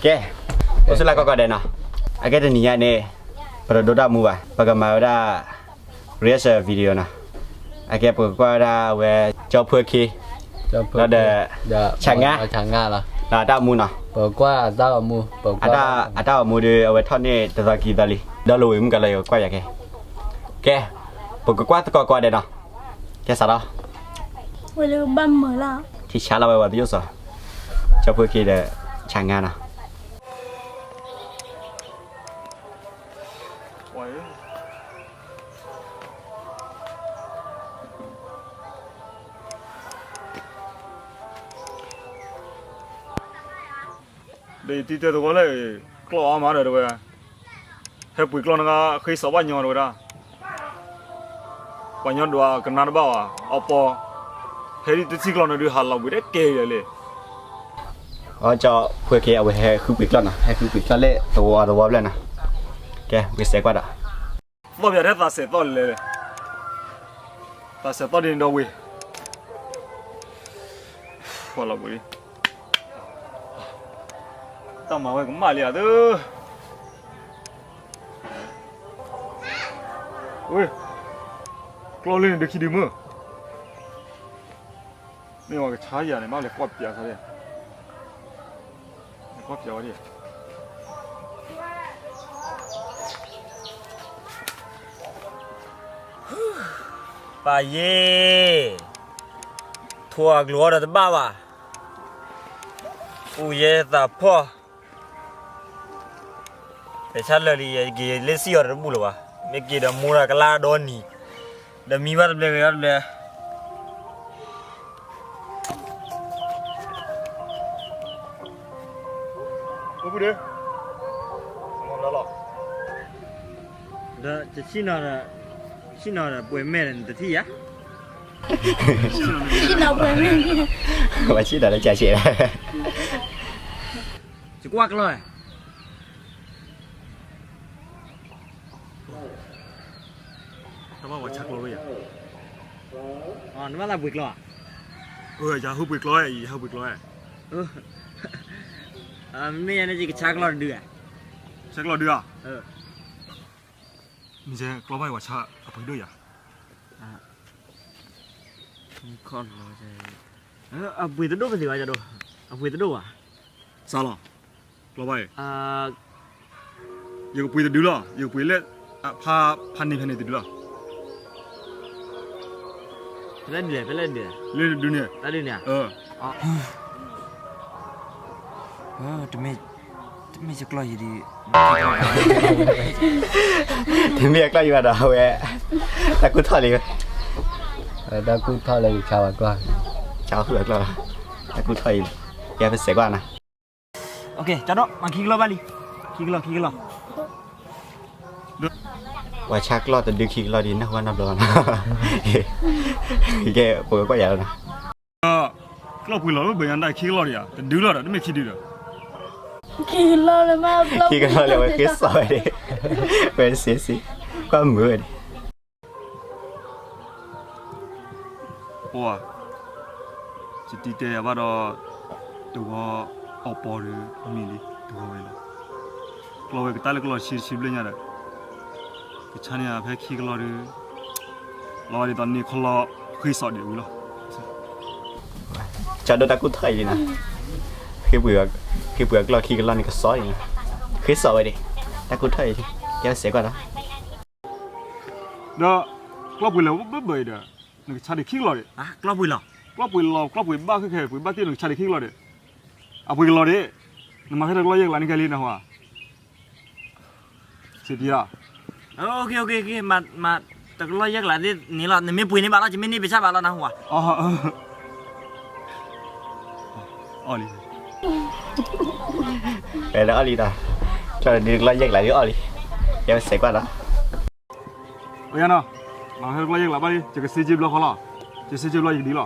ကဲ, အိၣ်ဆူၣ်လၢကိးဂၤဒဲးနီၤ, အကဲတနံၤညါန့ၣ် ပတဒိတၢ်မူဘၣ်, ပကမၤဝဲဒၣ် reaction video နီၤ, အကဲပကကွၢ်ဝဲဒၣ်အဝဲ ကၠီဖၢခ့ လီၤဒီး ဆးငါ တၢ်မူနီၤ, အတၢ်အိၣ်မူဒီး အဝဲထီၣ်န့ၢ်တသီခံသီလံ, ဒီးလီၤဝံၤမုၣ်ကလီၤယကကွၢ်ယၤကဲ, ကဲ, ပကကွၢ်သကိးကိးဂၤဒဲးနီၤ, ကဲစးထီၣ် ထံဆါလီၤဝဲပှၤသယိၣ်စီၤ, ကၠီဖၢခ့ဒီး ဆးငါနီၤ. ဒီးယတံၤတဲသကိးလၢ ကျီၢ်အါမးဒီးတဝဲ, ဟဲပှ့ၤကျီၢ်နဂၤ ဃ့စီၤဘၣ်ညီတဝဲဒၣ်, ပှၤညီဒွးကနါတဘၣ်ဘၣ်, အပီၤ, ဟဲဒ်တထံၣ်ကျီၢ်န့ၣ်ဒုး ဟးလီၤဘှံးတကဲလၢာ်လံ. အီ ကၠီဖၢခ့ အဝဲဟဲဃုပှ့ၤကျီၢ်နီၤ, ဟဲဃုပှ့ၤကျီၢ်လၢသဝီသဝီဖျၢၣ်နီၤ, ကဲ ဝံၤစဲးကွၢ်ဒီး သီၣ်ပၠးထဲသးစဲးသီၣ်လဲၤလဲၤ, သးစဲးသီၣ်ဒ်န့ၣ်ဒီးဝံၤ, လီၤဘှံးလံ, တၢ်မၤဝဲကမၣ်လံဧါသၢ, ဝဲ, ကျီၢ်လၢန့ၣ်ဒုးခံဒုးမုၢ် မ့ၢ်ဝဲကဆါယၤန့ၣ် ဘၣ်လဲၤကွၢ်ပၠးခါ, လဲၤကွၢ်ပၠးဝဲဒၣ်. ပၢ်ယ့ၢ်, ထိၣ်အကျိၤအီၤဒီးတဘၣ်ဘၣ်, အူယဲသးဖှီၣ် ဖဲဆါလၢာ်လံ ယက့ၤလၢစံၣ်အီၤဒီးတဘူၣ်လၢၤဘၣ်, မ့ၢ်က့ၤဒီးမိၢ်တၢ်ကလါဒီနံၤ, ဒီးမံဘၣ်တဘျဲဂ့ၤဘၣ်တဘျဲ. ဒီးတဆံၣ်နီၤဒီး ဆံၣ်နီၤဒီးပှဲၤမဲာ်ဒီးနတထံၣ်ယၤ, ဆံၣ်နီၤပှဲၤမဲာ်, ပှၤဆံၣ်နီၤလၢကၢ်ဆဲး, ယကွၢ်ကျီၢ် တဘၣ်ပှၤဆါကျီၢ်ဝဲယၤ, နဘၣ်သးပှ့ၤကျီၢ်ဧါ, ယဟးပှ့ၤကျီၢ်, ယဟးပှ့ၤကျီၢ်, မ့ၢ်ယၤန့ၣ် ယကဆါကျီၢ်တဒုဧါ, ဆါကျီၢ်ဒုဧါ, မ့ၢ်ကျီၢ်ဘၣ်ယၤပှၤဆါအပှ့ၤဒိၣ်ယၤ, အပှ့ၤတဒိၣ်ပသ့ၣ်ဘၣ်, အပှ့ၤတဒိၣ်ဘၣ်, စးလီၤ, ကျီၢ်ဘၣ်အံၤ ယကပှ့ၤတဒုလီၤ, ယကပှ့ၤလၢ ဖးန့ၢ်ဖဲန့ၣ်တဒုလီၤ, ဖဲလဲၣ်ဒုလဲၣ်, ဖဲလဲၣ်ဒုလဲၣ်, လၢဒုန့ၣ်, တၢ်ဒုန့ၣ်, တမ့ၢ်ယကျီၢ်ယံၤဒီး, တမ့ၢ်ယကျီၢ်ယံၤဘၣ်ဒီး အဝဲ တၢ်ကူၣ်ထီၣ်လံ, တၢ်ကူၣ်ထီၣ်လၢယဆါဝဲကျီၢ်, ဆါဃုာ်ကျီၢ်လီၤ, တၢ်ကူၣ်ထီၣ်အံၤ, ကဲပစဲးကွၢ်နၤ, ကၠီဒီးမၤခံကလီၢ်ဘၣ်လံ, ခံကလီၢ် ခံကလီၢ် ပှၤဆါကျီၢ်တဒုခံကလီၢ်ဒံး နၢ်ဟူဘၣ်နီတဘျီဘၣ်နီၤ, ကဲ ပကကွၢ်ယၤလီၤနီၤ, ကျီၢ်ပှ့ၤလီၤလၢဘၣ်ညါဒၣ်ခံကလီၢ်ဒံးဧါ, တဒုလီၤဒီး တမ့ၢ်ခံဒုဒီး, ခံကလီၢ်လၢ ခံကလီၢ်လၢဝဲဃ့စီးဝဲဒၣ်, ဝဲစ့စ့, ကွၢ်မုာ်ဝဲဒၣ် ပှၤ, ယတံၤတဲယၤဘၣ်ဒီး, တဝီအီပီၤဒီး မ့ၢ်လံ တဝီဝဲလီၤ, ကျီၢ်ဝဲကတၢၢ်လၢကျီၢ်ဆံတဆံဘျဲၣ်ညါဒီး, ကဆါန့ၢ်ယၤဖဲခံကလီၢ်ဒီး, လီၤဝဲဒ်သိးန့ၣ်ခီလီၤ ဃ့စီးဒံးဝံၤလီၤ, ကၠီဒိၣ်တၢ်ကူၣ်ထီၣ်အံၤလံနီၤ, ဃ့ပှ့ၤကျီၢ်ခံကလီၢ်န့ၣ်ကစီးအံၤနီၤ, ဃ့စီးဝဲဒၣ်, တၢ်ကူၣ်ထီၣ်အံၤ, ကဲစဲးကွၢ်နီၤ ဒီးကျီၢ်ပှ့ၤလီၤဘၣ်ဘၣ်အံၤဒီး, နကဆါဒံးခံကလီၢ်ဒံး, ကျီၢ်ပှ့ၤလီၤ ကျီၢ်ပှ့ၤဘၣ်ခဲခဲ ပှ့ၤဘၣ်တ့ၢ် နကဆါဒံးခံကလီၢ်ဒံး, အပှ့ၤကလီၢ်ဒံး, နမၤခဲတကလီၢ်ယဲၢ်ကလးန့ၣ်ခဲလံနဟူဧါ, စံးပယီၤ, မၤတကလီၢ်ယဲၢ်ကလးန့ၣ်လီၤ နမ့ၢ်ပှ့ၤန့ၢ်ဘၣ်လီၤ ယမ့ၢ်န့ၢ်ပဆၣ်ဘၣ်လီၤနဟူဧါ, အီၣ်လံ ပှဲၤလၢအီၣ်လံဒီး, ကျီၢ်တဒုတကလီၢ်ယဲၢ်ကလးဒုအီၣ်လံ, ယဲစဲးကွၢ်ဒီး, ပယါနီၤ, မၤဖဲတကလီၢ်ယဲၢ်ကလးဘၣ်လံ ယကစ့စ့ဘျီဃီလီၤ, ယစ့စ့ဘျီယကဒံးလီၤ,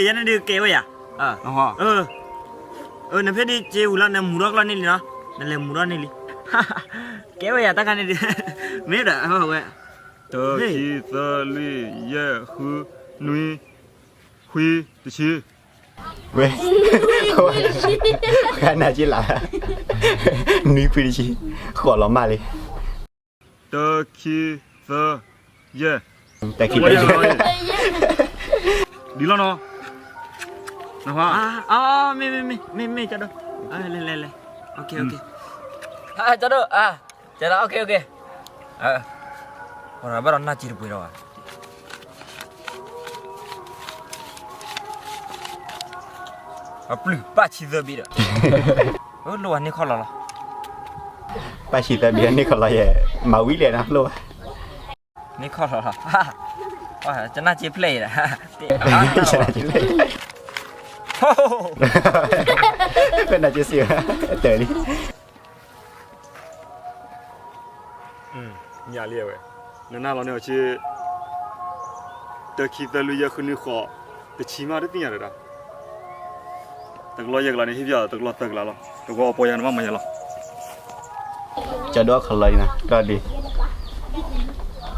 ယဲန့ၣ်ဒုးကဲဝဲယၤ, နဖဲဒ်စ့ဝံၤလီၤ နမူထီၣ်ကျီၢ်န့ၢ်လံနီၤ, နလဲၤမူထီၣ်န့ၢ်လံ, ကဲဝဲယၤတၢ်ခါန့ၣ်ဒုး, မ့ၢ်ဒီးဝဲ, တၢ ခံ သၢ လွံၢ် ယဲၢ် ဃု နွံ ခွံ တဆံ, ဝဲ, ဝဲနၤက့လး, နွံဖုတဆံ, ဃိးလီၤမၢ်လံ. တၢ ခံ သၢ ယဲၢ်, တၢ ခံ သၢ ယဲၢ်, ဒ်လီၤနီၤ, နဟါ, မ့ၢ် မ့ၢ် မ့ၢ် မ့ၢ် ကၠီဒိၣ်, လဲၤ လဲၤ လဲၤ, ကၠီဒိၣ်, ကၠီဒိၣ်, ပှၤဘၣ်ဒီးနၢ်စ့တပှဲၤဒီးဘၣ်. အပျုၢ်ပၣ်ဆံသၢဘ့ၣ်ဒီး, လိၣ်ဝဲန့ၢ်ခီၣ်လီၤလီၤ, ပၣ်ဆံသၢဘ့ၣ်န့ၢ်ခီၣ်လီၤယဲ, မၤဝံၤလဲၣ်နီၤ လိၣ်ဝဲ, န့ၢ်ခီၣ်လီၤလီၤ, ကနၢ်စ့ဖျဲၣ်အံၤဒီး, ကနၢ်စ့ဖျဲၣ်အံၤ, ကနၢ်စ့စ့ဝဲ, တၢ်လံ ညါလံဝဲ, နနၢ်လီၤန့ၢ်အီၤဆ့, တၢ ခံ သၢ လွံၢ် ယဲၢ် ဃု နွံ ဃိး, တဆံမးတသ့ၣ်ညါဒီး, တကလီၢ်ယဲၢ်ကလးန့ၣ် ဟ့ၣ်ပယီၤတကလီၢ်သၢကလးလီၤ, တဝီအပီယၤနဘၣ်မၤယၤလီၤ. ကၠီဒိၣ်ခီလီၤအံၤနီၤ, ကီၢ်ဒုး,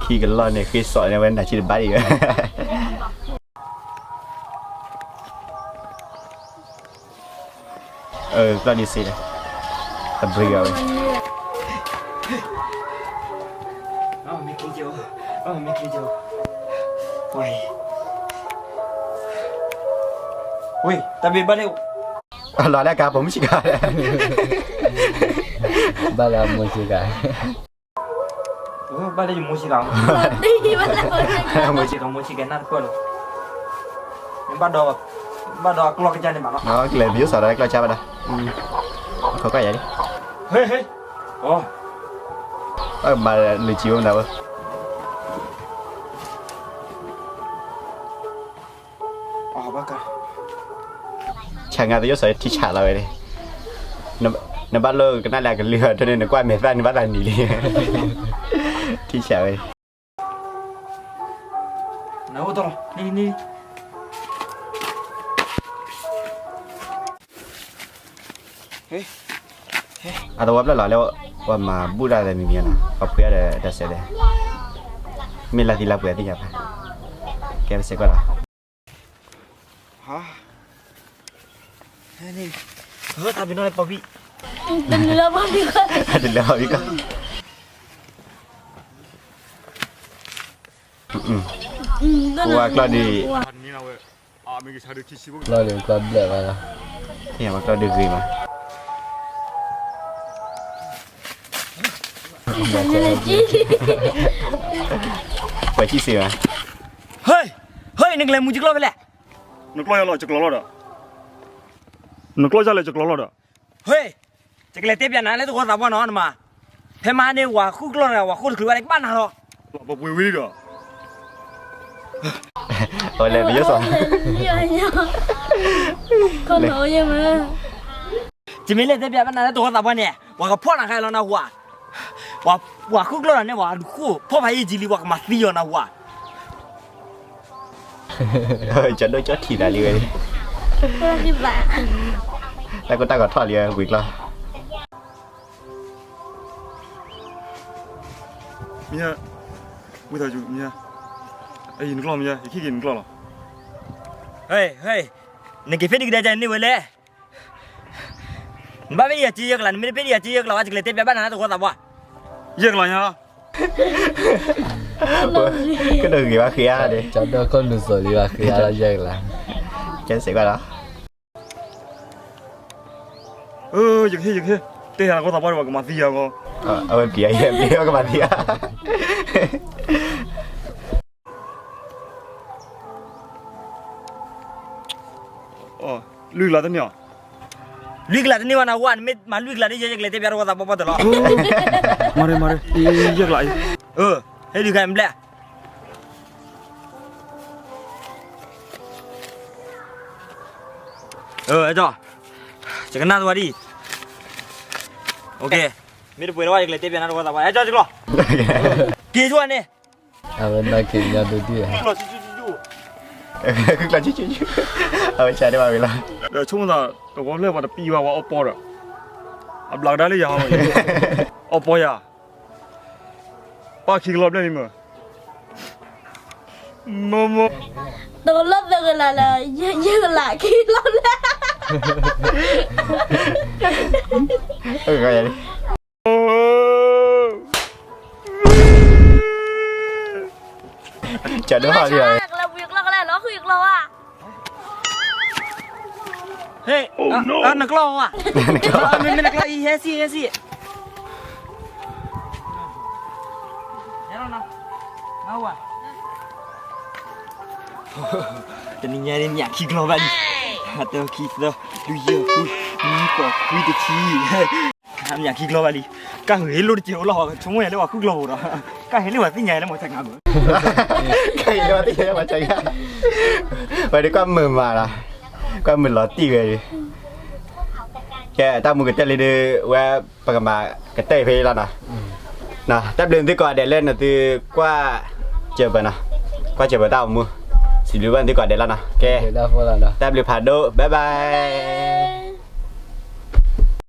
ခံကလီၢ်န့ၣ် ဃ့စိာ်န့ၢ်ဝဲနၢ်စ့တဘၣ်ဒံးဝဲ. ကီၢ်ဒုးစ့ဒီး, တဘြံၤအီၤဝဲ. ဝဲ, တၢ်ဘ့ၣ်ဘၣ်လၢ, လီၤလၢကါပိာ်မုၣ်ဆံးကါ, ဘၣ်လၢအမိၢ်ဆံးကါ, ဘၣ်လၢယမိၢ်ဆံးကါ, မိၢ်ဆံးကါ, မိၢ်ဆံးကါနၢ်တပၢၢ်လီၤ, ဘၣ်ဒီး, ဘၣ်ဒီးအကျီၢ်ကစၢ်န့ၣ်မးနီၤ, ကလဲၤပယိၣ်စီၤဒီးကျီၢ်ကစၢ်ဘၣ်ဒီး, ခီကီၢ်ယၤလံ, ဟ့, ဟ့, အမၤလၢကံဝဲမနုၤဝဲ, ဆၣ်ငါပယိၣ်စီၤထံဆးလီၤဝဲန့ၣ်, နဘၣ်လိၣ်ကနၣ်လၢအကလုၢ်အီၤ ဒ်န့ၣ် နကွၢ်မဲာ်သၣ်န့ၣ် ဘၣ်သးနံၤလံ, ထံဆးဝဲ, အသဝီဖျၢၣ်လီၤလၢ ပှၤမၤဘူၣ်တၢ်သဲမံၤမံၤနီၤ, ပှၤဖှ့အီၣ်ဒီးတၢ်စဲးသဲ, မ့ၢ်လၢသံလၢပှဲၤသ့ၣ်ညါဘၣ်, ကဲပစဲးကွၢ်လီၤ, တၢ်ပ့ၤနီၣ်လၢပီပံၣ်, တလၢပီပံၣ်, တလၢပီပံၣ်ကီၢ်, ပဝဲကျီၢ်ဒုး, ကျီၢ်ဒုးကျီၢ်ဘျဲၣ်ဘၣ်လီၤ, ကျီၢ်ဒုးဂ့ၤမး, ပှၤစံၣ်စ့ၢ်ဘၣ်, ဟ့, ဟ့, နကလဲၤမူကၠီကျီၢ်ဖဲလဲၣ်, နကျီၢ်ယၤလီၤကၠီကျီၢ်လီၤဒီး, နကျီၢ်ယၤလဲၤကၠီကျီၢ်လီၤဒီး, ဟ့, ယကလဲၤတဲပျးနၤလၢသဝီသးပှၢ်နီၤနမါ, ဖဲမဟါန့ၣ် ဝၤဃုကျီၢ်န့ၣ် ဝၤဃုတချုးဘၣ်န့ၣ် ကဘၣ်နၤလီၤ, ပပှ့ၤဝံၤဒီး, အဝဲလဲၤပယိၣ်စီၤ, ယမ့ၢ်လဲၤတဲပျးဘၣ်နၤလၢသဝီသးပှၢ်န့ၣ် ပှၤကဖီၣ်နၤခါလီၤနဟူဧါ, ပှၤဃုကျီၢ်နၤန့ၣ် ပှၤဃုဖီၣ်ဖးယံာ် ယံာ်လံ ပှၤကမၤသံအီၤနဟူဧါ, ကၠီဒိၣ်ကၠီထံၣ်သးလံဝဲ, တၢ်ကီတၢ်ကီထီၣ်လံဝဲဝံၤကျီၢ်, မ့ၢ်, ဝံသးစူၤမ့ၢ်, အံၤနကျီၢ်မ့ၢ် ယခံက့ၤနကျီၢ်လီၤ, ဟဲ, နက့ၤဖဲဒံကဒါကန့ၢ်ဝဲလဲၣ်, နဘၣ်ဖဲဒံယၤက့ယဲၢ်ကလး နမ့ၢ်တဖဲဒံယၤက့ယဲၢ်ကလးဝဲ ယကလဲၤတဲပျးဘၣ်နၤလၢသဝီသးပှၢ်, ယဲၢ်ကလးညါ ကဒိးဂ့ၤဘၣ်ဃ့ဧါန့ၣ်, ကၠီဒိၣ်ခိၣ်နူာ်စိၤလံဘၣ်ဃ့ဧါလီၤယဲၢ်ကလး, ကဲစဲးကွၢ်လီၤ, ယကဟ့ၣ် ယကဟ့ၣ်, တဲယၤသဝီသးပှၢ်ဒီး ပှၤကမၤသံယၤဂီၢ်, အဝဲပျံၤယဲၢ်ပျံၤ ပှၤကမၤသံယၤ လွံၢ်ကလးတန့ၢ်အီၤ, လွံၢ်ကလးတန့ၢ်ဝဲနဝၤ, နမ့ၢ်မၤလွံၢ်ကလးဒ်ယဲ ယကလဲၤတဲပျးတဝီသးပှၢ်ပှၢ်တလီၤ, မၤရ့ မၤရ့, ယဲၢ်ကလးအံၤ, ဟဲဒုးခါအံၤဘျဲၣ်, အဲၣ်, ယကနၣ်သဝီဒ်အံၤ, မ့ၢ်တပှဲၤတဝီ ယကလဲၤတဲပျးနၤတဝီသးပှၢ်, အဲၣ် ကၠီကလီၤ, က့ၤဆိန့ၣ် အဝဲနၤက့ၤညါဒိၣ်ဒံၣ်, အဝဲဆါဒၣ်ဝဲလီၤ, ဒီးဆိကမိၣ်သး တဝီဖျၢၣ်ပှၤတပံၤဘၣ် ပှၤအီၣ်ပီဒီး, အဘျးကဒါလၢယၤဟီ, အီၣ်ပီယၤ, ပၣ်ခံကလီၢ်ဘျဲၣ်လံမ့ၢ်, မိၢ်မိၢ်, တကလီၢ်သၢကလးလၢ ယဲၢ်ကလးခံကလီၢ်ဘျဲၣ် ကဒိၣ်ဟီၣ်လံလီၤ. ဟ့ၣ်, နကျီၢ်ဝဲ, မ့မ့ၢ်နကျီၢ်အံၤ ဟဲစံၣ် ဟဲစံၣ်. တနံၤညါန့ၣ် မ့ၢ်ခံကျီၢ်ဘၣ်လံ, တၢ ခံ သၢ လွံၢ် ယဲၢ် ဃု, နွံ ဃိး ခွံ တဆံ, မ့ၢ်ခံကျီၢ်ဘၣ်လံ. ကၢ်ဂ့ၤလိၣ်တကဲးအိၣ်လီၤ, ဆိကမိၣ်ယၤလၢပှၤဃုကျီၢ်ဖိဒီး, ကၢ်ဟဲလၢပှၤသ့ၣ်ညါလၢမၤစၢၤငါဘၣ်, ကၢ်ဟဲလၢပှၤသ့ၣ်ညါလၢမၤစၢၤ, ဝဲဒၣ်ကွၢ်မုာ်မးလီၤ, ကွၢ်မုာ်လီၤတံၢ်ဝဲဒၣ်. ကဲ တၢ်မူကတၢၢ်လံဒီး ဝဲပကမၤကတၢၢ်ဖဲအံၤလီၤနီၤ. တၢ်ဘျုးသုကိးဂၤဒဲးလၢနသုကွၢ်စၢၤပၢၤနီၤ, ကွၢ်စၢၤပၢၤတၢ်အိၣ်မူ, စံးဘျုးဘၣ်သုကိးဂၤဒဲးလီၤနီၤ. ကဲ တၢ်ဘျုးဖးဒိၣ်, ဘၣ်ဘၣ်.